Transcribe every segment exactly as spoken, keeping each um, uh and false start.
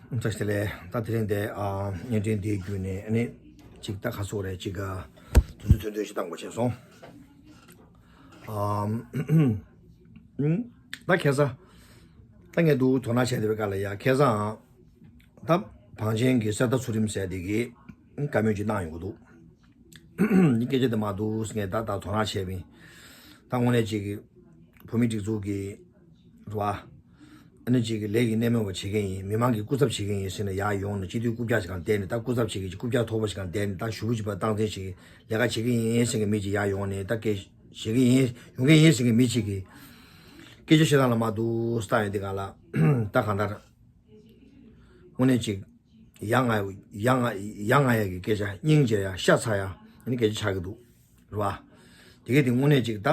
བཀྲ་ཤིས་བདེ་ལེགས། ད་དེ་རིང་འདི་ཨ་བརྙན་འཕྲིན་འདིའི་བརྒྱུད་ནས་ཨ་ནི་ཅིག་ད་ག་སོག་རེད་ཅིག་ག་དུས་ཚོད་ཐུང་ཐུང་ཞིག་བཏང་དགོས་བྱས་སོང་། ཨམ། ད་ཁ་སང་ད་ངས་འདུག་དོ་སྣང་བྱས་བསྡད་པའི་སྐབས་ལ་ཡ་ཁ་སང་ད་བང་ཆེན་གྱི་གསེར་རྟ་ཚུལ་ཁྲིམས་ཟེར་དེ་གིས་བཀའ་མོལ་ཅིག་གནང་ཡོང་གི་འདུག་སྐད་ཆ་དེ་མ་འདུག་ངས་ད་ད་དོ་སྣང་བྱས་པ་ཡིན། ད་དངོས་གནས་ཅིག་བོད་མི་སྒྲིག་འཛུགས་ཀྱི་རེད་བ། ཨ་ནི་ཅིག་གི་ལས་ཀྱི་སྣེ་མོ་བ་བྱེད་མཁན་ཡིན། མི་མང་གི་སྐུ་ཚབ་བྱེད་མཁན་ཡིན་ཟེར་ནས་ཡར་ཡོང་ནས་སྤྱི་འཐུས་རྐུབ་བཀྱག་ཅིག་གང་བསྡད་ནས་ད་སྐུ་ཚབ་བྱེད་མཁན་ཅིག་རྐུབ་བཀྱག་མཐོ་པོ་ཞིག་གང་བསྡད་ནས་ད་ཞུ་བོ་ཅིག་པ་སྟངས་འཛིན་ཞིག་ལས་ཀ་བྱེད་ཀྱི་ཡིན་ཟེར་མཁན་མི་ཅིག་ཡར་ཡོང་ནས་ད་སྐད་བྱེད་ཀྱི་ཡིན་ཡོང་མཁན་ཡིན་ཟེར་མཁན་མི་ཅིག་གིས་སྐད་ཆ་བཤད་སྟངས་ལ་མ་འདུག་ལྟ་ཡོང་དུས་སྒང་ལ་ད་གང་ལྟར་དངོས་གནས་ཅིག་ཡ་ང་ཡ་ང་ཡ་གི་སྐད་ཆ་སྙིང་རྗེ་ཡ་ཤ་ཚ་ཡ་ཨ་ནི་སྐད་ཆ་ཆགས་ཀྱི་འདུག་རེད་བ། དེ་གས་དེ་དངོས་གནས་ཅིག་ད་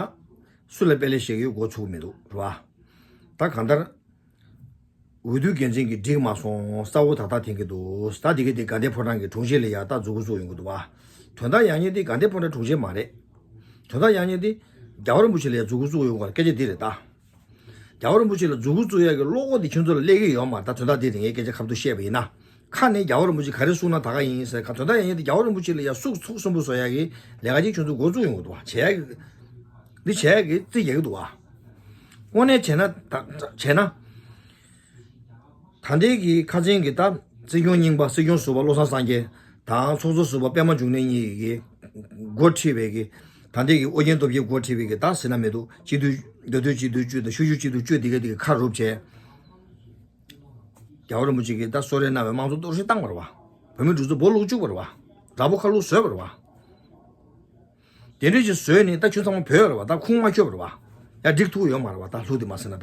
སུ་ལ་དཔེ་ལེགས་བཤད་ཀྱི་ཡོད་མགོ་ཚུགས་མི་འདུག་རེད་བ། ད་གང་ལྟར་འོས་བསྡུ་འགན་འཛིན་གྱིས་འགྲིག་མ་སོང་། གསལ་བོ་ད་ལྟ་འཐེན་གྱི་འདུག་ད་དེ་གས་དེ་དགའ་ལྡན་ཕོ་བྲང་གི་དྲུང་ཆེ་ལ་ཡ་ད་མཛུབ་གུ་བཙུགས་ཡོང་གི་འདུག་བ། དོན་དག་ཡག་ཉེས་དེ་དགའ་ལྡན་ཕོ་བྲང་དྲུང་ཆེ་མ་རེད། དོན་དག་ཡག་ཉེས་དེ་རྒྱལ་བ་རིན་པོ་ཆེ་ལ་ཡ་མཛུབ་གུ་བཙུགས་ཡོང་གི་རེད། སྐད་ཆ་འདི་རེད་ད། རྒྱལ་བ་རིན་པོ་ཆེ་ལ་མཛུབ་གུ་བཙུགས་ཡག་གི་བློ་ཁོག་དེ་ཁྱོད་ཚོ་ལ་སླེབས་ཀྱི་ཡོད་མ་རེད། ད་དོན་དག་འདི་རེད། ངས་སྐད་ཆ་ཁ་ཐུག་བཤད་པ་ཡིན་ན། ཁ་ནས་རྒྱལ་བ་རིན་པོ་ཆེ་ག་རེ་གསུངས་ན་ད་ག་ཡིན་ཟེར་ག་དོན་དག་ཡག་ཉེས་དེ་རྒྱལ་བ་རིན་པོ་ཆེ་ལ་ཡ་སུག་ཚུགས་སུན་པོ་བཟོ་ཡག་གི་ལས་ཀ་ཅིག་ཁྱོད་ཚོ་འགོ་བཙུགས་ཡོང་གི་འདུག་བ། བྱེད་ཡག་གི་འདི་བྱེད་ཡག་གི་རྩིས་རྒྱག་གི་འདུག་བ། དངོས་གནས་བྱས་ན་ད་བྱས་ན། ད་ལྟའི་གི་ཁ་ཆེན་གི་ད་སྲིད་སྐྱོང་རྙིང་པ་སྲིད་སྐྱོང་ཟུར་པ་བློ་བཟང་སངས་རྒྱས་དང་ཚོགས་གཙོ་ཟུར་པ་པད་མ་འབྱུང་གནས་གཉིས་ཀྱི་འགོ་ཁྲིད་པའི་གི་ད་ལྟའི་གི་ཨོ་རྒྱན་སྟོབས་རྒྱལ་འགོ་ཁྲིད་པའི་གི་ད་ཟེར་ན་མི་འདུག་སྤྱི་འཐུས་མདོ་སྟོད་སྤྱི་འཐུས་བཅུ་དང་ཤུ་ཤུ་སྤྱི་འཐུས་བཅུ་དེ་ག་དེ་གི་ཁ་རུབ་བྱས། རྒྱལ་བ་རིན་པོ་ཆེ་གིས་ད་གསོལ་རས་གནང་བའི་དམངས་གཙོ་གཏོར་བཤིག་བཏང་བ་རེད་བ། བོད་མི་སྒྲིག་འཛུགས་སྦོ་ལུག་བཅུག་པ་རེད་བ། དགྲ་བོ་ཁ་ལུག་བཟོས་པ་རེད་བ། དེ་འདྲ་ཞིག་བཟོས་ནས་ད་ཁྱོད་ཚང་མ་བོད་རེད་བ། ད་ཁུངས་མ་འཁྱོལ་བ་རེད་བ། ཡ་འགྲིག་ཐུབ་ཡོད་མ་རེད་བ། ད་ལྷུག་དེ་མ་ཟེར་ན་ད།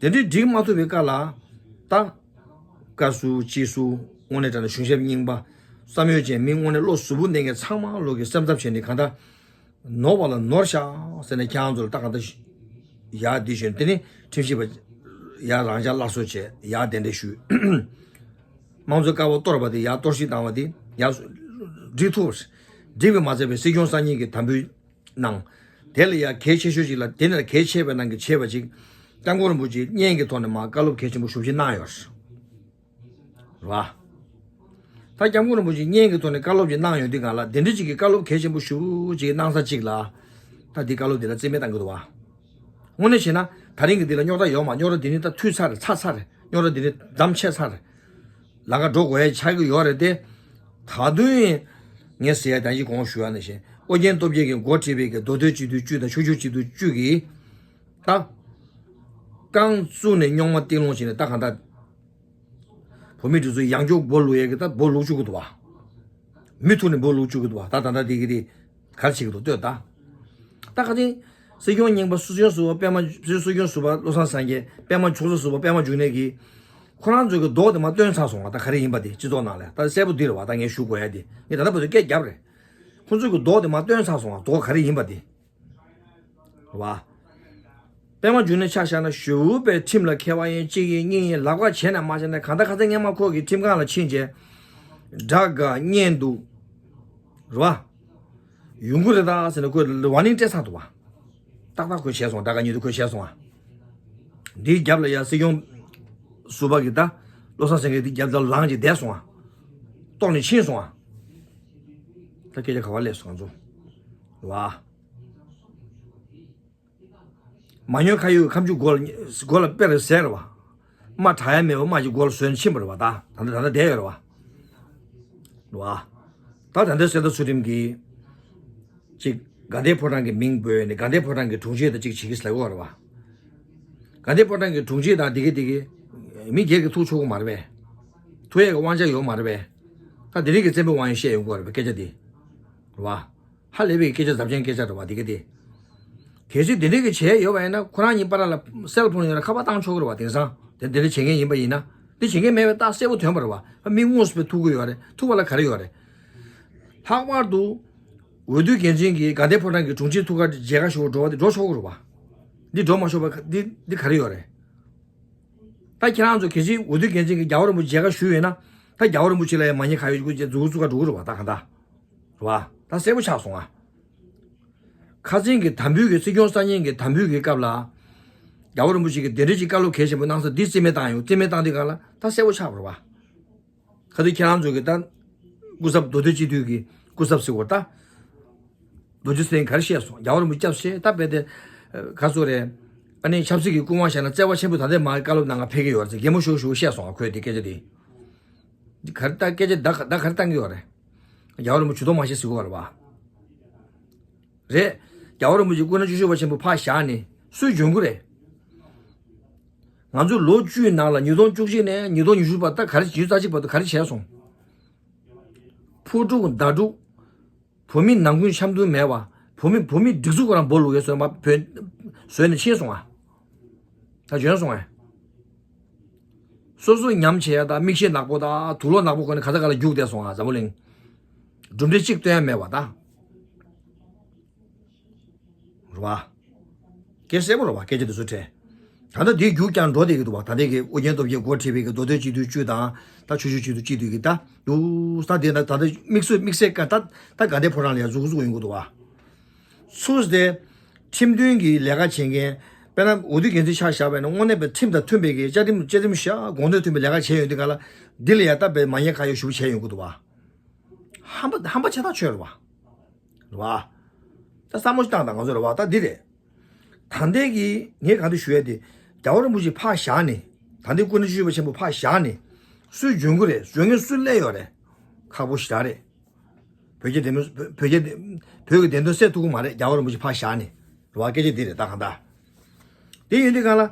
དེ་འདྲའི་འགྲིག་མ་ཐུབ་པའི་སྐབས་ལ་ད་བཀའ་ཟུར་སྤྱི་ཟུར་དངོས་གནས་དྲང་གནས་གཞུང་ཞབས་རྙིང་པ་བསམ་ཡོད་ཅན་མི་དངོས་གནས་བློ་གཟུ་བོ་ལྡན་མཁན་ཚང་མ་ལོག་གི་སེམས་འཚབ་བྱས་ནས་གང་ལྟར་ནོར་བ་ལ་ནོར་ཤག་ཟེར་ནས་ཁྱེད་རང་ཚོ་ལ་ད་གང་ལྟར་ཡར་འདི་ཞུས་དེ་ནི་ཁྲིམས་ཞིབ་པ་ཡར་རང་འཇགས་སླར་གསོ་བྱས་ཡར་གདན་འདྲེན་ཞུས། དམངས་གཙོའི་ཀ་བ་གཏོར་བ་དེ་ཡར་གཏོར་བཤིག་བཏང་བ་དེ་ཡར་སྒྲིག་ཐུབ་པ་རེད། འགྲིག་པའི་མ་ཚད་པའི་སྲིད་སྐྱོང་སང་ཉིན་གྱི་དམ་འབུལ་གནང་། དེ་ལ་ཡང་གལ་ཆེ་ཤོས་ཤིག་ལ་དེ་ནས་གལ་ཆེ་བའི་ནང་གི་ཆེ་བ་ཅིག་སྐྱབས་མགོན་རིན་པོ་ཆེས་བརྙན་གྱི་ཐོག་ནས་མར་བཀའ་སློབ་གལ་ཆེན་པོ་ཞེ་པོ་ཅིག་གནང་ཡོད་རེད་བ། ད་སྐྱབས་མགོན་རིན་པོ་ཆེས་བརྙན་གྱི་ཐོག་ནས་བཀའ་སློབ་ཅིག་གནང་ཡོད་དུས་སྒང་ལ་དེ་འདྲ་ཅིག་གི་བཀའ་སློབ་གལ་ཆེན་པོ་ཞེ་པོ་ཅིག་གནང་ས་ཅིག་ལ་ད་འདི་བཀའ་སློབ་འདི་ལ་རྩིས་མེད་བཏང་གི་འདུག་བ། དངོས་གནས་བྱས་ན་ད་རིང་གི་འདི་ལ་རྙོག་དྲ་ཡོད་མ་རྙོག་དྲ་འདི་ནི་ད་འཐུས་ཚར་རེད། ཚར་ཚར་རེད། རྙོག་དྲ་འདི་ནི་འདམ་ཆད་ཚར་རེད། ལམ་ཁ་འགྲོ་དགོས་ཡ་ཆགས་ཀྱི་ཡོད་རེད་དེ། ད་དུང་ངས་ཟེར་ཡ་ད་ཅི་གོང་ཞུ་ཡ་ནང་བཞིན་ཨོ་རྒྱན་སྟོབས་རྒྱལ་གྱིས་འགོ་ཁྲིད་པའི་གི་མདོ་སྟོད་སྤྱི་འཐུས་བཅུ་དང་ཆུ་ཤུར་སྤྱི་འཐུས་བཅུ་གིས་ད་རྐང་བཙུགས་ནས་རྙོག་མ་གཏིང་སློང་བྱས་ནས་ད་གང་ལྟར་བོད་མིའི་སྒྲིག་འཛུགས་ཡང་བསྐྱར་སྦོ་ལུག་ཡས་གི་ད་སྦོ་ལུག་བཅུག་གི་འདུག་བ། མུ་མཐུད་ནས་སྦོ་ལུག་བཅུག་གི་འདུག་བ། ད་ད་ལྟ་དེ་གི་དེ་ག་རེ་བྱེད་ཀྱི་འདུག་ལྟོས་ད། ད་ག་དེ་སྲིད་སྐྱོང་རྙིང་པ་སྲིད་སྐྱོང་ཟུར་པ་པད་མ་སྲིད་སྐྱོང་ཟུར་པ་བློ་བཟང་སངས་རྒྱས་པད་མ་ཕྱོགས་སོ་ཟུར་པ་པད་མ་འབྱུང་གནས་ཀྱིས་ཁོ་རང་ཚོའི་གི་མདོག་དེ་མ་སྟོན་ཚར་སོང་བ། ད་ག་རེ་ཡིན་པ་དེ་སྤྱི་ཚོགས་ནང་ལ་ད་གསལ་པོ་འདི་རེད་བ། ད་ངས་ཞུ་དགོས་ཡ་དེ་ངས་ད་ལྟ་བར་དུ་སྐད་བརྒྱབ་རེད། ཁོ་ཚོའི་གི་མདོག་དེ་མ་སྟོན་ཚར་སོང་བ། མདོག་ག་རེ་ཡིན་པ་དེ་རེད་བ། པད་མ་འབྱུང་གནས་ཆ་བཞག་ན་ཞེ་པོ་པའི་ཁྲིམས་ལ་མཁས་པ་ཡིན་གཅིག་ཡིན་གཉིས་ཡིན་ལབ་ཁ་བྱས་ན་མ་བྱས་ན་གང་ལྟར་ཁ་སང་སྔོན་མ་ཁོ་གི་ཁྲིམས་ཁང་ལ་ཕྱིན་བྱས་དགྲ་དགའ་གཉེན་སྡུག་རེད་བ། ཡོང་གི་རེད་ད་ཟེར་ནས་ཁོས་ཝར་ནིང་སྤྲད་ཚར་འདུག་བ། ཏག་ཏག་ཁོས་བྱས་སོང་། དགྲ་དགའ་གཉེན་སྡུག་ཁོས་བྱས་སོང་བ། འདིའི་རྒྱབ་ལ་ཡ་སྲིད་སྐྱོང་ཟུར་པ་གི་ད་བློ་བཟང་སེང་གེ་འདི་རྒྱབ་ལ་ལངས་ཀྱི་བསྡད་སོང་བ། ལྟོགས་ནས་ཕྱིན་སོང་བ། ད་སྐད་ཆ་ག་བ་སླེབས་སོང་ང་ཚོ། བ། མ་ཉོན་ཁ་ཡོད་ཁ་མཆུ་མགོ་ལ་མགོ་ལ་དཔེ་རེ་ཟེར་བ། རྨ་དྲག་ཡ་མེད་པ་རྨ་གྱི་མགོ་ལ་ཟོན་ཕྱིན་པ་རེད་བ། ད་ད་ད་ད་བསྡད་ཡོད་རེད་བ། རེད་བ། ད་ད་ལྟ་གསེར་རྟ་ཚུལ་ཁྲིམས་ཀྱིས་ཅིག་དགའ་ལྡན་ཕོ་བྲང་གི་མིང་འབོད་ནས་དགའ་ལྡན་ཕོ་བྲང་གི་དྲུང་ཆེ་དང་ཅིག་བྱེད་ཀྱི་ཟེར་གོ་རེད་བ། དགའ་ལྡན་ཕོ་བྲང་གི་དྲུང་ཆེ་དང་དེ་གི་དེ་གི་མི་སྒེར་གྱི་ཐུག་ཆོག་གི་མ་རེད་པས། ཐུག་ཡས་ཀྱི་དབང་ཆ་ཡོད་མ་རེད་པས། ད་དེ་རིང་གི་བཙན་པོའི་དབང་ཡོད་བཤད་ཡོང་གི་རེད་པས་སྐད་ཆ་དེ། རེད་བ། ཧ་ལས་པའི་སྐད་ཆ་ཟབ་ཅན་སྐད་ཆ་རེད་བ་དེ་ག་དེ། གལ་སྲིད་དེ་འདྲ་གི་བྱས་ཡོད་པ་ཡིན་ན་ཁོ་རང་གཉིས་བར་ལ་སེལ་ཕོན་ཡོད་ན་ཁ་པར་བཏང་ཆོག་གི་རེད་བ། དེང་སང་དེ་འདི་འདྲ་བྱེད་མཁན་ཡིན་པ་ཡིན་ན། འདི་བྱེད་མཁན་མེད་པའི་རྟགས་གསལ་པོ་ཐོན་པ་རེད་བ། མི་དངོས་སུ་ཐུག་གི་ཡོད་རེད། ཐུག་པ་ལ་ག་རེ་ཡོད་རེད། ལྷག་པར་དུ་འོས་བསྡུ་འགན་འཛིན་གྱིས་དགའ་ལྡན་ཕོ་བྲང་གི་དྲུང་ཆེ་ཐུག་གར་མཇལ་ཁ་ཞུ་བར་འགྲོ་བ་དེ་འགྲོ་ཆོག་གི་རེད་བ། འདི་འགྲོ་མ་ཆོག་པ་འདི་འདི་ག་རེ་ཡོད་རེད། ད་ཁྱེད་རང་ཚོ་གལ་སྲིད་འོས་བསྡུ་འགན་འཛིན་གྱིས་རྒྱལ་བ་རིན་པོ་ཆེ་མཇལ་ཁ་ཞུས་ཡོད་ན་ད་རྒྱལ་བ་རིན་པོ་ཆེ་ལ་ཡང་མ་ཉེས་ཁ་གཡོགས་ཀྱི་སྐུ་མཇལ་མཛུབ་གུ་བཙུགས་ག་འགྲོ་གི་རེད་བ། ད་གང་ལྟར། རེད་བ། ད་གསལ་པོ་ཆགས་སོང་ང་། ཁ་སང་གི་དམ་འབུལ་གྱི་སྲིད་སྐྱོང་གསར་རྙིང་གི་དམ་འབུལ་གྱི་སྐབས་ལ། རྒྱལ་བ་རིན་པོ་ཆེ་གིས་དེ་འདྲ་ཅིག་བཀའ་སློབ་གལ་ཆེན་པོ་གནང་ས་འདི་རྩིས་མེད་བཏང་ཡོང་། རྩིས་མེད་བཏང་དུས་གང་ལ་ད་གསལ་པོ་ཆགས་པ་རེད་བ། ཁ་ཐུག་ཁྱེད་རང་ཚོ་གི་ད་སྐུ་ཚབ་མདོ་སྟོད་སྤྱི་འཐུས་ཀྱི་སྐུ་ཚབ་ཟེར་བ་ད་རྡོ་རྗེ་སེང་གེ་ག་རེ་བཤད་སོང་། རྒྱལ་བ་རིན་པོ་ཆེ་སྐྱབས་བཤད་ད་བས་ཏེ་ག་ཚོད་རེད། ཨ་ནི་ཆབ་སྲིད་ཀྱི་སྐུ་དབང་བཞེས་ན་བརྩེ་བ་ཆེན་པོ་ད་ལྟའི་མ་བཀའ་སློབ་གནང་ག་ཕེབས་ཀྱི་ཡོད་རེད་ཟེར་གད་མོ་ཤོར་ཤོར་བཤད་སོང་ཨ། ཁོས་དེ་སྐད་ཆ་དེ་ག་རེ་ད་སྐད་ཆ་ད་ག་ད་ག་རེ་བཏང་གི་ཡོད་རེད། རྒྱལ་བ་རིན་པོ་ཆེ་ཇུས་གཏོགས་མ་བྱེད་ཟེར་གི་ཡོད་རེད་བ། རེད། རྒྱལ་བ་རིན་པོ་ཆེ་སྐུ་ན་བཅུ་བཞི་པ་ཆེན་པོ་ཕར་བཞག་ནས་སུས་འཇོན་གི་རེད། ང་ཚོས་ལོ་བཅུའི་ནང་ལ་ཉིས་སྟོང་བཅུ་གཅིག་ནས་ཉིས་སྟོང་ཉི་ཤུ་བར་ད་ག་རེ་ཉི་ཤུ་རྩ་གཅིག་བར་དུ་ག་རེ་བྱས་སོང་། ཕོ་ཕྲུག་མདའ་ཕྲུག་བོད་མི་ནང་ཁུལ་འཆམ་མཐུན་མེད་པ། བོད་མི་བོད་མི་སྒྲིག་འཛུགས་ཁོ་རང་སྦོ་ལུག་ཡ་བཟོས་མ་བོད་བཟོས་ནས་ཕྱིན་སོང་ཨ། ད་འཇོན་སོང་ཨ། སོ་སོ་ཉམས་བྱེད་ཡ་དང་མིག་ཤེལ་ནག་པོ་དང་དུག་ལོག་ནག་པོ་གོན་ནས་ག་ས་ག་ལ་རྒྱུགས་བསྡད་སོང་ཨ་འཛམ་བུ་གླིང་། གྲུབ་འབྲས་གཅིག་སྟོན་ཡ་མེད་པ་ད། རེད་བ། སྐད་གསལ་པོ་རེད་བ་སྐད་ཆ་དེ་ཚོ་དྲན། ད་ལྟ་དེའི་རྒྱུག་ཀྱང་འགྲོ་བསྡད་ཀྱི་འདུག་བ། ད་ལྟའི་གི་ཨོ་རྒྱན་སྟོབས་རྒྱལ་འགོ་ཁྲིད་པའི་གི་མདོ་སྟོད་སྤྱི་འཐུས་བཅུ་དང་ད་ཆུ་ཤུར་སྤྱི་འཐུས་གཅིག་འདུག་གི་ད་རྒྱུག་ས་དེ་ད་ད་ལྟ་དམིགས་བསལ་དམིགས་བསལ་ཀ་ད་ད་དགའ་ལྡན་ཕོ་བྲང་ལ་ཡ་འཛུགས་འཛུགས་ཡོང་གི་འདུག་བ། སུས་དེ་ཁྲིམས་མཐུན་གྱི་ལས་ཀ་བྱེད་མཁན། དཔེར་ན་འོས་བསྡུ་འགན་འཛིན་ཆ་བཞག་པ་ཡིན་ན་དངོས་གནས་པའི་ཁྲིམས་དང་མཐུན་པའི་གི་བཅའ་ཁྲིམས་བཅའ་ཁྲིམས་བཞག་དགོངས་དོན་མཐུན་པའི་ལས་ཀ་བྱས་ཡོང་དུས་ག་ལ་འདི་ལ་ཡ་ལྟ་བའི་མ་ཉེས་ཁ་གཡོག་ཞུ་བྱས་ཡོང་གི་འདུག་བ། ཧམ་པ་ཧམ་པ་ཆེ་ཐག་ཆོད་རེད་བ། རེད་བ། ད་བསམ་བློ་ཞིག་བཏང་དང་ང་ཚོ་རེད་བ་ད་འདི་རེད། ད་ལྟའི་གི་ངས་གང་དུ་ཞུ་ཡ་དེ་རྒྱལ་བ་རིན་པོ་ཆེ་ཕར་བཞག་ནས་ད་ལྟའི་སྐུ་ན་ཆུ་ཞུ་བ་ཆེན་པོ་ཕར་བཞག་ནས་སུས་འཇོན་གི་རེད། འཇོན་མཁན་སུ་སླེབས་ཡོད་རེད། ཁག་པོ་ཞེ་དྲག་རེད། བོད་རྒྱ་འབྲེལ་མོལ་བོད་རྒྱ་བོད་ཀྱི་བདེན་དོན་སེལ་ཐུབ་ཀྱི་མ་རེད། རྒྱལ་བ་རིན་པོ་ཆེ་ཕར་བཞག་ནས་རེད་བ། སྐད་ཆ་འདི་རེད་ད་གང་ལྟར། དེ་ཡིན་དུས་གང་ལ་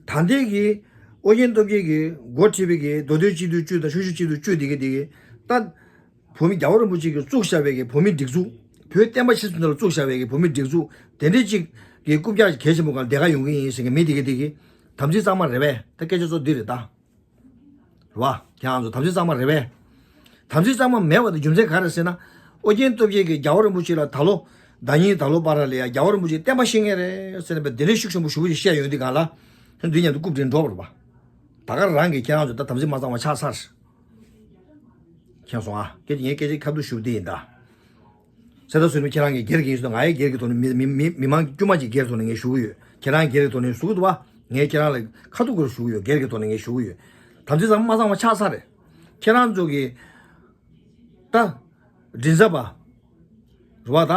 ད་ལྟའི་གི་ཨོ་རྒྱན་སྟོབས་རྒྱལ་གྱི་འགོ་ཁྲིད་པའི་གི་མདོ་སྟོད་སྤྱི་འཐུས་བཅུ་དང་ཆུ་ཤུར་སྤྱི་འཐུས་བཅུ་འདི་གི་འདི་གི་ད་བོད་མི་རྒྱལ་བ་རིན་པོ་ཆེ་གིས་བཙུགས་བཞག་པའི་གི་བོད་མི་སྒྲིག་འཛུགས་བོད་བསྟན་པ་ཆེ་ཚུལ་ལ་བཙུགས་བཞག་པའི་གི་བོད་མི་སྒྲིག་འཛུགས་དེ་འདྲའི་ཅིག་གི་རྐུབ་བཀྱག་གལ་ཆེན་པོ་གང་ལ་བདེ་ཁ་ཡོང་གི་ཡིན་ཟེར་གི་མི་འདི་གི་འདི་གི་དམ་ཚིག་གཙང་མ་རེད་པས། ད་སྐད་ཆ་ཚོ་འདི་རེད་ད། རེད་བ། ཁྱེད་རང་ཚོ་དམ་ཚིག་གཙང་མ་རེད་པས། དམ་ཚིག་གཙང་མ་མེད་པ་དེ་རྒྱུ་མཚན་ག་རེ་ཟེར་ན། ཨོ་རྒྱན་སྟོབས་རྒྱལ་གྱིས་རྒྱལ་བ་རིན་པོ་ཆེ་ལ་ད་ལོ་ཟླ་ཉིན་ད་ལོ་པར་ལ་ཡ་རྒྱལ་བ་རིན་པོ་ཆེ་བསྟན་པ་བཤིག་མཁན་རེད་ཟེར་ནས་པའི་དེ་འདྲའི་ཤུགས་ཆེན་པོ་ཞུ་བ་ཞིག་བཤད་ཡོང་དུས་གང་ལ། འདི་མཉམ་དུ་རྐུབ་འདྲེན་འགྲོ་བ་རེད་པ། ད་ག་རང་གིས་ཁྱེད་རང་ཚོ་ད་དམ་ཚིག་མ་གཙང་བ་ཆགས་ཚར། མཁྱེན་སོང་ཨ། སྐད་ཆ་ངས་སྐད་ཆ་ཁ་ཐུག་ཞུ་བ་འདི་ཡིན་ད། ཚེ་ད་སོ་ནི་ཁྱེད་རང་གི་སྒེར་གྱི་ཡིན་སོང་ང་ཡི་སྒེར་གྱི་ཐོག་ནས་མི་མི་མི་མི་མང་དཀྱུས་མ་གཅིག་སྒེར་ཐོག་ནས་ངས་ཞུ་གི་ཡོད། ཁྱེད་རང་སྒེར་གྱི་ཐོག་ནས་ཞུ་གི་འདུག་བ། ངས་ཁྱེད་རང་ལ་ཁ་ཐུག་གུ་ཞུ་གི་ཡོད། སྒེར་གྱི་ཐོག་ནས་ངས་ཞུ་གི་ཡོད། དམ་ཚིག་གཙང་མ་གཙང་བ་ཆགས་ཚར་རེད། ཁྱེད་རང་ཚོ་གི་ད་མགྲིན་ཚབ་པ་རུ་བ་ད་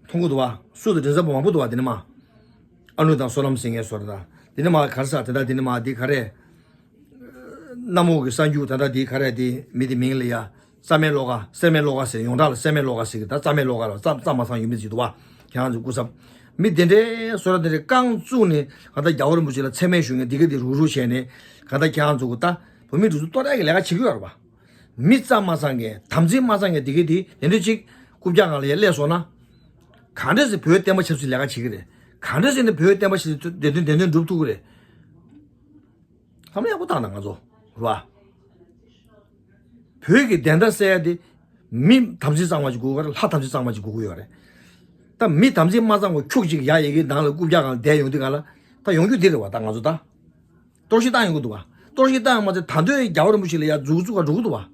མཐོང་གི་འདུག་བ། སུ་དང་མགྲིན་ཚབ་པ་མང་པོ་འདུག་བ། དེ་ནི་མ་ཨ་ནུ་དང་བསོད་ནམས་ཟེར་མཁན་བཟོ་འདྲ་ད་དེ་ནི་མ་ག་རེ་ཟ་དེ་འདྲ་དེ་ནི་མ་དེ་ག་རེ། གནམ་འོག་གི་གསར་འགྱུར་ད་ལྟ་འདི་ག་རེ་འདི་མི་འདི་མིང་ལ་ཡ་རྩ་མེད་བློ་དགའ་སེམས་མེད་བློ་དགའ་ཟེར་ཡོངས་གྲགས་ལ་སེམས་མེད་བློ་དགའ་ཟེར་གི་ད་རྩ་མེད་བློ་དགའ་ལ་རྩ་རྩ་མ་ཚང་ཡོད་མི་ཅིག་འདུག་བ། ཁྱེད་རང་ཚོ་སྐུ་ཚབ་མི་དེ་འདྲའི་བཟོ་འདྲ་དེ་འདྲའི་རྐང་བཙུགས་ནས་ག་ད་རྒྱལ་བ་རིན་པོ་ཆེ་ལ་མཚན་སྨད་ཞུ་མཁན་འདི་ག་འདི་རུག་རུག་བྱས་ནས་ག་ད་ཁྱེད་རང་ཚོ་གི་ད་བོད་མི་འདི་ཚོ་གཏོར་ཡག་གི་ལས་ཀ་བྱེད་ཀྱི་ཡོད་རེད་བ། མི་རྩ་མ་ཚང་མཁན་དམ་ཚིག་མ་ཚང་མཁན་འདི་ག་འདི་དེ་འདྲའི་ཅིག་རྐུབ་བཀྱག་ངང་ལ་ཡ་སླེབས་སོང་ན། གང་འདྲ་ཟེར་བོད་བསྟན་པ་ཆབ་སྲིད་ལས་ཀ་བྱེད་ཀྱི་རེད། གང་འདྲ་ཟེར་ནས་བོད་བསྟན་པ་ཆབ་སྲིད་བདེན་དོན་བདེན་དོན་སྒྲུབ་ཐུབ་ཀྱི་རེད། བསམ་བློ་ཡག་པོ་བཏང་དང་ང་ཚོ་རེད་བ། བོད་ཀྱི་བདེན་མཐའ་གསལ་ཡ་དེ་མི་དམ་ཚིག་གཙང་མ་ཅིག་དགོས་ཀྱི་རེད། ལྷ་དམ་ཚིག་གཙང་མ་ཅིག་དགོས་ཀྱི་ཡོད་རེད། ད་མི་དམ་ཚིག་མ་གཙང་བ་ཁྱུག་ཅིག་ཡ་ཡི་གེ་ནང་ལ་རྐུབ་བཀྱག་གང་བསྡད་ཡོང་དུས་གང་ལ་ད་ཡོང་རྒྱུ་འདི་རེད་བ། ད་ང་ཚོ་ད་གཏོར་བཤིག་བཏང་ཡོང་གི་འདུག་བ། གཏོར་བཤིག་བཏང་ཡོང་མ་ཚད་ད་འདོད་རྒྱལ་བ་རིན་པོ་ཆེ་ལ་ཡ་མཛུབ་གུ་བཙུགས་ག་འགྲོ་གི་འདུག་བ།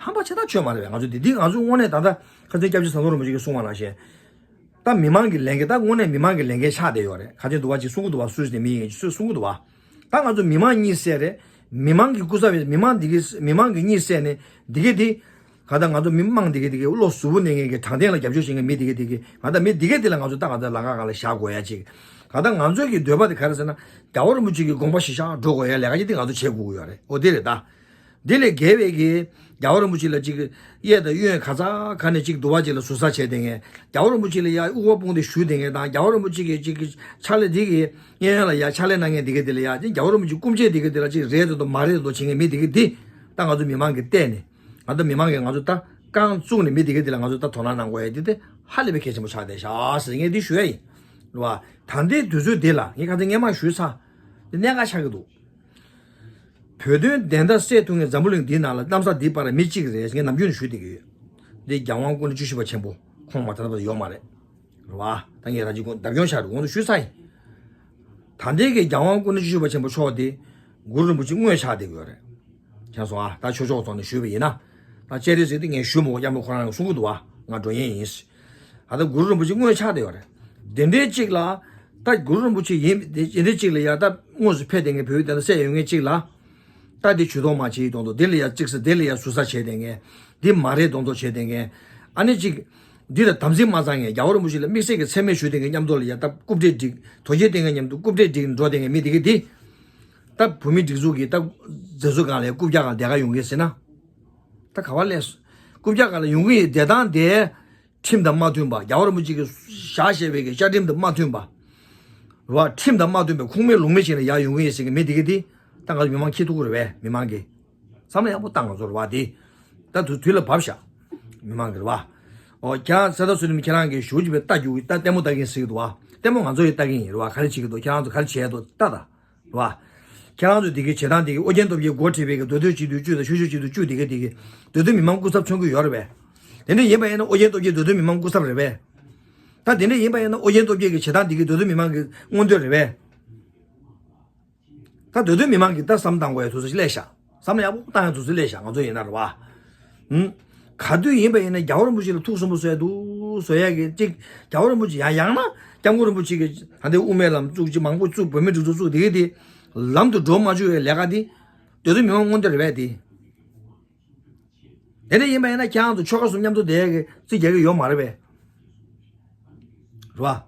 ཧམ་པ་ཆེ་ཐག་ཆོད་མ་རེད་བས། ང་ཚོ་འདི་འདི་ང་ཚོ་དངོས་གནས་ད་ལྟ་ཁ་སང་སྐྱབས་རྗེ་ཟམ་གདོང་རིན་པོ་ཆེ་གིས་གསུངས་པ་ནང་བཞིན། ད་མི་མང་གི་ལས་འགན་ད་དངོས་གནས་མི་མང་གི་ལས་འགན་ཆགས་བསྡད་ཡོད་རེད། ཁ་ཆེ་འདུག་བ་ཅིག་གསུང་གི་འདུག་བ། སུས་ནས་མི་ཡིན་སུས་གསུང་གི་འདུག་བ། ད་ང་ཚོ་མི་མང་གཉིད་སད་རེད། མི་མང་གི་སྐུ་ཚབ་པའི་མི་མང་འདི་གི་མི་མང་གི་གཉིད་སད་ནས་འདི་གི་འདི་ག་ད་ང་ཚོ་མི་མང་འདི་གི་འདི་གི་བློ་གཟུ་བོ་གནས་མཁན་གྱི་དྲང་བདེན་ལ་རྒྱབ་སྐྱོར་བྱེད་མཁན་མི་འདི་གི་འདི་གི་ང་ད་མི་འདི་གི་འདི་ལ་ང་ཚོ་ད་ང་ཚོ་ལམ་ཁ་སྒང་ལ་བཞག་དགོས་ཡ་ཅིག་ག་ད་ང་ཚོའི་གི་འདོད་པ་དེ་ག་རེ་ཟེར་ན་རྒྱལ་བ་རིན་པོ་ཆེ་གི་དགོངས་པ་གཞིར་བཞག་འགྲོ་དགོས་ཡ་ལས་ཀ་ཅིག་འདི་ང་ཚོ་བྱེད་དགོས་ཀྱི་ཡོད་རེད། འོ་དེ་རེད་ད། འདི་ལས་བརྒལ་བའི་གི་རྒྱལ་བ་རིན་པོ་ཆེ་ལ་ཅིག་གཡས་དང་གཡོན་ག་ས་ག་ནས་ཅིག་འདུལ་བ་ཅིག་ལ་ཟུར་ཟ་བྱས་བསྡད་མཁན། རྒྱལ་བ་རིན་པོ་ཆེ་ལ་ཡ་དབུ་བ་དཔུང་སྡེ་ཞུས་བསྡད་མཁན་དང་རྒྱལ་བ་རིན་པོ་ཆེ་གི་ཅིག་གི་ཕྱག་ལས་འདི་གི་གཡས་གཡོན་ལ་ཡ་ཕྱག་ལས་གནང་མཁན་འདི་གི་འདི་ལ་ཡ་ཅིག་རྒྱལ་བ་རིན་པོ་ཆེ་སྐུ་མཆེད་འདི་གི་འདི་ལ་ཅིག་རེད་འདུག་མ་རེད་འདུག་བྱེད་མཁན་མི་འདི་གི་འདི་ད་ང་ཚོ་མི་མང་གི་བལྟས་ནས་ང་ཚོ་མི་མང་གི་ང་ཚོ་ད་རྐང་བཙུགས་ནས་མི་འདི་གི་འདི་ལ་ང་ཚོ་ད་དོ་སྣང་གནང་དགོས་ཡ་འདི་དེ་ཧ་ལས་པའི་གལ་ཆེན་པོ་ཆགས་བསྡད་ཤག་ཟེར་ངས་འདི་ཞུ་ཡ་ཡིན། རེད་བ། ད་ལྟའི་དུས་ཚོད་འདི་ལ་ངས་ཁ་སང་སྔས་མ་ཞུས་ཚར། འདི་གནད་འགག་ཆགས་ཀྱི་འདུག་བོད་དོན་བདེན་མཐའ་གསལ་ཐུབ་མཁན་འཛམ་བུ་གླིང་འདིའི་ནང་ལ་གནམ་ས་འདིའི་བར་ལ་མི་གཅིག་རེད་ངས་ནམ་རྒྱུན་ནས་ཞུས་བསྡད་ཀྱི་ཡོད། འདི་རྒྱལ་དབང་སྐུ་ན་བཅུ་བཞི་པ་ཆེན་པོ་ཁོང་མ་ཐར་པ་ཡོད་མ་རེད། རེད་བ། ད་ངས་རང་གཅིག་གོང་བརྡ་སྐྱོན་བཞག་རེད་གོང་དུ་ཞུས་ཚར་ཡིན། ད་ལྟའི་གི་རྒྱལ་དབང་སྐུ་ན་བཅུ་བཞི་པ་ཆེན་པོ་མཆོག་འདི་གུ་རུ་རིན་པོ་ཆེ་དངོས་ཆགས་བསྡད་ཀྱི་ཡོད་རེད། མཁྱེན་སོང་ཨ། ད་ཆོས་ཕྱོགས་ཐོག་ནས་ཞུས་པ་ཡིན་ན། ད་ཅེ་རི་ཟེར་དེ་ངས་ཞུ་མོ་ཡ་མོ་ཁོ་རང་གསུང་གི་འདུག་བ། ང་འགྲོ་ཡས་ཡིན། ཨ་ད་གུ་རུ་རིན་པོ་ཆེ་དངོས་ཆགས་བསྡད་ཡོད་རེད། དེ་འདྲའི་གཅིག་ལ། ད་གུ་རུ་རིན་པོ་ཆེ་ཡིན་དེ་ཡིན་དེ་གཅིག་ལ་ཡ་ད་དངོས་སུ་ཕེབས་དེ་ངས་བོད་དེ་ལ་སྲས་ཡོད་ངེས་གཅིག་ལ། ད་དེ་ཇུས་གཏོགས་མ་བྱེད་ཡིན་གཏོང་དོ་དེ་ལ་ཡ་གཅིག་སེ་དེ་ལ་ཡ་ཟུར་ཟ་བྱས་དེ་ངས་འདི་མ་རེད་གཏོང་དོ་བྱས་དེ་ངས་ཨ་ནི་གཅིག་འདི་ལ་དམ་ཚིག་མ་ཚང་ངས་རྒྱལ་བ་རིན་པོ་ཆེ་ལ་དམིགས་བསལ་གྱི་མཚན་སྨད་ཞུས་དེ་ངས་མཉམ་དུ་ལ་ཡ་ད་རྐུབ་སྟེགས་སྒྲིག་དོལ་རྒྱལ་བསྟེན་མཁན་མཉམ་དུ་རྐུབ་སྟེགས་སྒྲིག་འགྲོ་དེ་ངས་མི་དེ་གི་དེ། ད་བོད་མི་སྒྲིག་འཛུགས་ཀྱི་ད་མཛད་གཙོ་སྒང་ལ་རྐུབ་བཀྱག་སྒང་བསྡད་ག་ཡོང་གི་ཟེར་ན། ད་ག་བ་ལས་སོ། རྐུབ་བཀྱག་སྒང་ལ་ཡོང་གི་ཡོད་བསྡད་སྟངས་དེ། ཁྲིམས་དང་མ་མཐུན་པ་རྒྱལ་བ་རིན་པོ་ཆེ་གིས་བཞག་བཞག་པའི་གི་བཅའ་ཁྲིམས་དང་མ་མཐུན་པ། རེད་བ། ཁྲིམས་དང་མ་མཐུན་པའི་ཁུངས་མེད་ལུང་མེད་བྱས་ནས་ཡར་ཡོང་གི་ཡོད་ཟེར་གི་མི་དེ་གི་དེ། ད་ང་ཚོ་མི་མང་ཁྱི་ཐུག་གི་རེད་བས་མི་མང་གི། བསམ་བློ་ཡག་པོ་བཏང་ང་ཚོ་རེད་བ་དེ། ད་དུས་དུས་ལ་བབས་ཤག་མི་མང་གི་རེད་བ། ཨོ་ཁྱེད་རང་གསལ་ཐག་ཚུལ་ནི་ཁྱེད་རང་གིས་ཞུ་གི་བས་ལྟ་རྒྱུ་གི་ད་ལྟད་མོ་ལྟ་གིན་ཟེར་གི་འདུག་བ། ལྟད་མོ་ང་ཚོ་ཡི་ལྟ་གིན་ཡིན་རེད་བ། ག་རེ་བྱེད་གི་འདུག་ཁྱེད་རང་ཚོ་ག་རེ་བྱས་འདུག་ལྟ་ད། རེད་བ། ཁྱེད་རང་ཚོས་དེ་གའི་བྱེད་སྟངས་དེ་གའི་ཨོ་རྒྱན་སྟོབས་རྒྱལ་འགོ་ཁྲིད་པའི་གི་མདོ་སྟོད་སྤྱི་འཐུས་བཅུ་དང་ཆུ་བཞི་སྤྱི་འཐུས་བཅུ་དེ་གའི་དེ་གའི་མདོ་སྟོད་མི་མང་སྐུ་ཚབ་མཚོན་གྱི་ཡོད་རེད་པས། དེ་འདྲ་ཡིན་པ་ཡིན་ན་ཨོ་རྒྱན་སྟོབས་རྒྱལ་མདོ་སྟོད་མི་མང་སྐུ་ཚབ་རེད་པས། ད་དེ་འདྲ་ཡིན་པ་ཡིན་ན་ཨོ་རྒྱན་སྟོབས་རྒྱལ་གྱི་བྱེད་སྟངས་དེ་གའི་མདོ་སྟོད་མི་མང་གི་མངོན་འདོད་རེད་པས། ད་མདོ་སྟོད་མི་མང་གིས་ད་བསམ་བཏང་དགོས་ཡ་དུས་ཚོད་ཅིག་སླེབས་ཤག་བསམ་བློ་ཡག་པོ་བཏང་ཡ་དུས་ཚོད་སླེབས་ཤག་ང་ཚོ་ཡིན་ན་རེད་བ། ཧུམ། ག་དུས་ཡིན་པ་ཡིན་ན་རྒྱལ་བ་རིན་པོ་ཆེ་ལ་ཐུགས་སུན་པོ་བཟོ་ཡ་འདུག་བཟོ་ཡ་གི་གཅིག་རྒྱལ་བ་རིན་པོ་ཆེ་ཡང་ཡང་ན་སྐྱབས་མགོན་རིན་པོ་ཆེ་གི་ད་ལྟའི་དབུ་མའི་ལམ་བཙུགས་ཀྱི་མང་པོ་བཙུགས་བོད་མི་སྒྲིག་འཛུགས་བཙུགས་དེ་གི་དེ་ལམ་དུ་འགྲོ་མ་བཅུག་པའི་ལས་ཀ་དེ་མདོ་སྟོད་མི་མང་མངོན་འདོད་རེད་པས་དེ། དེ་འདྲ་ཡིན་པ་ཡིན་ན་ཁྱེད་རང་ཚོ་ཆོལ་ཁ་གསུམ་མཉམ་དུ་བསྡད་ཡ་གི་རྩིས་རྒྱག་གི་ཡོད་མ་རེད་པས། རེད་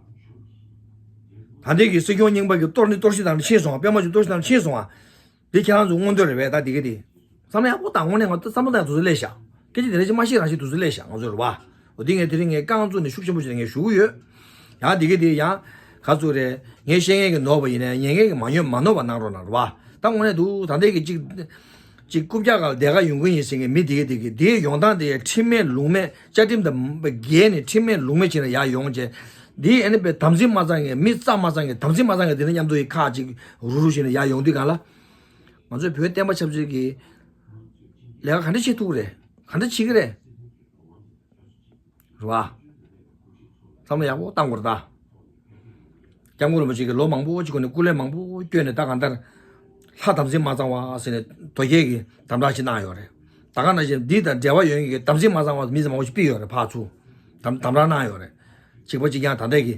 བ། ད་ལྟའི་གི་སྲིད་སྐྱོང་རྙིང་པ་གི་གཏོར་ནི་གཏོར་བཤིག་དང་ཕྱིན་སོང་བ། པད་མ་ཆུ་གཏོར་བཤིག་དང་ཕྱིན་སོང་བ། འདི་ཁྱེད་རང་ཚོ་མངོན་འདོད་རེད་པས་ད་འདི་གི་དེ། བསམ་བློ་ཡག་པོ་བཏང་། དངོས་གནས་ང་ཚོ་བསམ་བློ་བཏང་ཡ་དུས་ཚོད་སླེབས་ཤག་སྐད་ཆ་དེ་འདྲ་ཅིག་མ་བཤད་རང་བཤད་དུས་ཚོད་སླེབས་ཤག་ང་ཚོ་རེད་བ། འོ་འདི་ངས་དེ་རིང་ངས་རྐང་བཙུགས་ནས་ཤུགས་ཆེན་པོ་ཞིག་ངས་ཞུ་གི་ཡོད། ཡང་འདི་གི་དེ་ཡང་ག་ཚོད་རེད། ངས་བཤད་མཁན་གྱི་ནོར་བ་ཡིན་ན་ཉན་མཁན་གྱི་མ་ཉོན་མ་ནོར་བ་གནང་རོགས་གནང་རེད་བ། ད་དངོས་གནས་འདུག་ད་ལྟའི་གི་གཅིག་གཅིག་རྐུབ་བཀྱག་སྒང་ལ་བསྡད་ག་ཡོང་གི་ཡིན་ཟེར་མཁན་མི་དེ་གི་དེ་གི་དེའི་ཡོང་སྟངས་དེ་ཁྲིམས་མེད་ལུགས་མེད་བཅའ་ཁྲིམས་དང་འགལ་ནས་ཁྲིམས་མེད་ལུགས་མེད་བྱས་ནས་ཡར་ཡོང་བྱས། འདི་ཨ་ནི་པའི་དམ་ཚིག་མ་གཙང་མཁན་མི་རྩ་མ་གཙང་མཁན་དམ་ཚིག་མ་གཙང་མཁན་དེ་ནས་མཉམ་དུ་ཡི་ཁག་ཅིག་རུ་རུ་བྱས་ནས་ཡར་ཡོང་དུས་སྒང་ལ། ང་ཚོའི་བོད་བསྟན་པ་ཆབ་སྲིད་ཀྱི་ལས་ཀ་ག་འདྲ་བྱེད་ཐུབ་ཀྱི་རེད། ག་འདྲ་བྱེད་ཀྱི་རེད། རེད་བ། བསམ་བློ་ཡག་པོ་བཏང་དགོས་རེད་ད། སྐྱབས་མགོན་རིན་པོ་ཆེ་གིས་ལོ་མང་པོ་ཅིག་གོང་ནས་སྐུ་ལས་མང་པོ་བསྐྱོན་ནས་ད་གང་ལྟར། ལྷ་དམ་ཚིག་མ་གཙང་བ་ཟེར་ནས་དོལ་རྒྱལ་གྱིས་དམ་དྲག་ཅིག་གནང་ཡོད་རེད། ད་ག་ནང་བཞིན་འདི་དང་འབྲེལ་བ་ཡོད་མཁན་གྱི་དམ་ཚིག་མ་གཙང་བ་མི་ཚང་མང་པོ་ཞིག་ཕུད་ཡོད་རེད་ཕར་ཚུར། དམ་དམ་དྲག་གནང་ཡོད་རེད། གཅིག་པ་གཅིག་རྐྱང་ད་ལྟ་གི།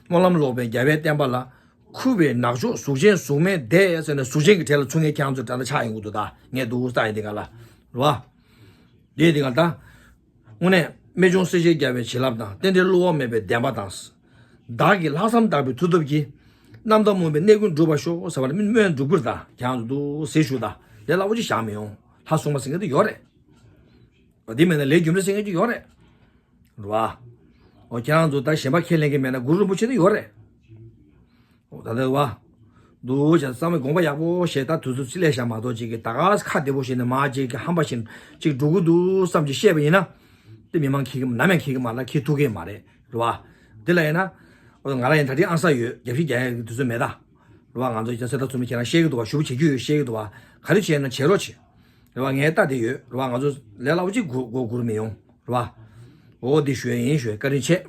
སྨོན་ལམ་ལོག་པའི་རྒྱལ་བའི་བསྟན་པ་ལ། འཁུ་བའི་ནག་ཕྱོགས་གཟུགས་ཅན་གཟུགས་མེད་སྡེ་ཟེར་ནས་གཟུགས་ཅན་གྱི་གྲས་ལ་ཚུད་མཁན་ཁྱེད་རང་ཚོ་ད་ལྟ་ཆགས་ཡོང་གི་འདུག་ད་ངས་འདུག་ལྟ་ཡིན་འདི་ག་ལ། རེད་བ། འདི་འདི་ག་ལ་ད། དངོས་གནས་རྨད་བྱུང་སྲས་བཅས་རྒྱལ་བའི་བྱིན་རླབས་དང་རྟེན་འབྲེལ་བསླུ་བ་མེད་པའི་བདེན་པ་དང་། བདག་གིས་ལྷག་བསམ་དག་པའི་མཐུ་སྟོབས་ཀྱིས། རྣམ་དག་རྨོངས་པའི་གནས་ཀུན་འགྲུབ་པར་ཤོག་ཟེར་བ་ལ་སྨོན་འགྲུབ་ཀྱི་རེད་ད་ཁྱེད་རང་ཚོ་འདུག་ཟེར་ཞུ་ད། ལས་སླ་པོ་ཅིག་བཞག་མི་ཡོང་། ལྷ་སྲུང་མ་ཟེར་མཁན་དེ་ཡོད་རེད། འདི་མེད་ན་ལས་རྒྱུ་འབྲས་ཟེར་མཁན་ཅིག་ཡོད་རེད། རེད་བ། འོ་ཁྱེད་རང་ཚོ་ད་གཞན་པ་ཁས་ལེན་གྱི་མེད་ན་གུ་རུ་རིན་པོ་ཆེ་དེ་ཡོད་རེད། འོ་ད་ལྟ་བ། འདུག་བྱས་བསམ་བློ་དགོངས་པ་ཡག་པོ་བཞེས་ད་དུས་ཚོད་ཅི་ལས་བཞག་མ་གཏོགས་ཅིག་གི་ད་ག་ཁ་བདེ་པོ་བྱས་ནས་མ་ཅིག་གི་ཧམ་པ་བཞིན་ཅིག་འགྲོ་གི་འདུག་བསམ་ཅིག་བཤད་པ་ཡིན་ན། དེ་མི་མང་ཁྱི་གི་ནམ་ཡང་ཁྱི་གི་མ་ལ་ཁྱི་ཐུག་གི་མ་རེད་རེད་བ། དེ་ལ་ཡིན་ན། འོ་ང་རང་ཡིན་ད་དེ་ཨང་ས་ཡོད་རྒྱབ་ཤིག་རྒྱག་ཡག་གི་དུས་ཚོད་མེད་ད། རེད་བ་ང་ཚོ་ཡིན་ན་སེ་ད་ཚོ་མི་ཁྱེད་རང་བཤད་གི་འདུག་བ་ཞུ་བ་བྱེད་རྒྱུ་ཡོད་བཤད་གི་འདུག་བ་ག་རེ་བྱས་ན་བྱེད་རོགས་བྱེད། རེད་བ་ངའི་རྟ་དེ་ཡོད་རེད་བ་ང་ཚོ་ལས་སླ་པོ་ཅིག་སྒུར་སྒུར་སྒུར་མི་ཡོང་། རེད་བ། འོ་འདི་ཞུ་ཡ་ཡིན་ཞུ་ཡ་བཀའ་དྲིན་ཆེ།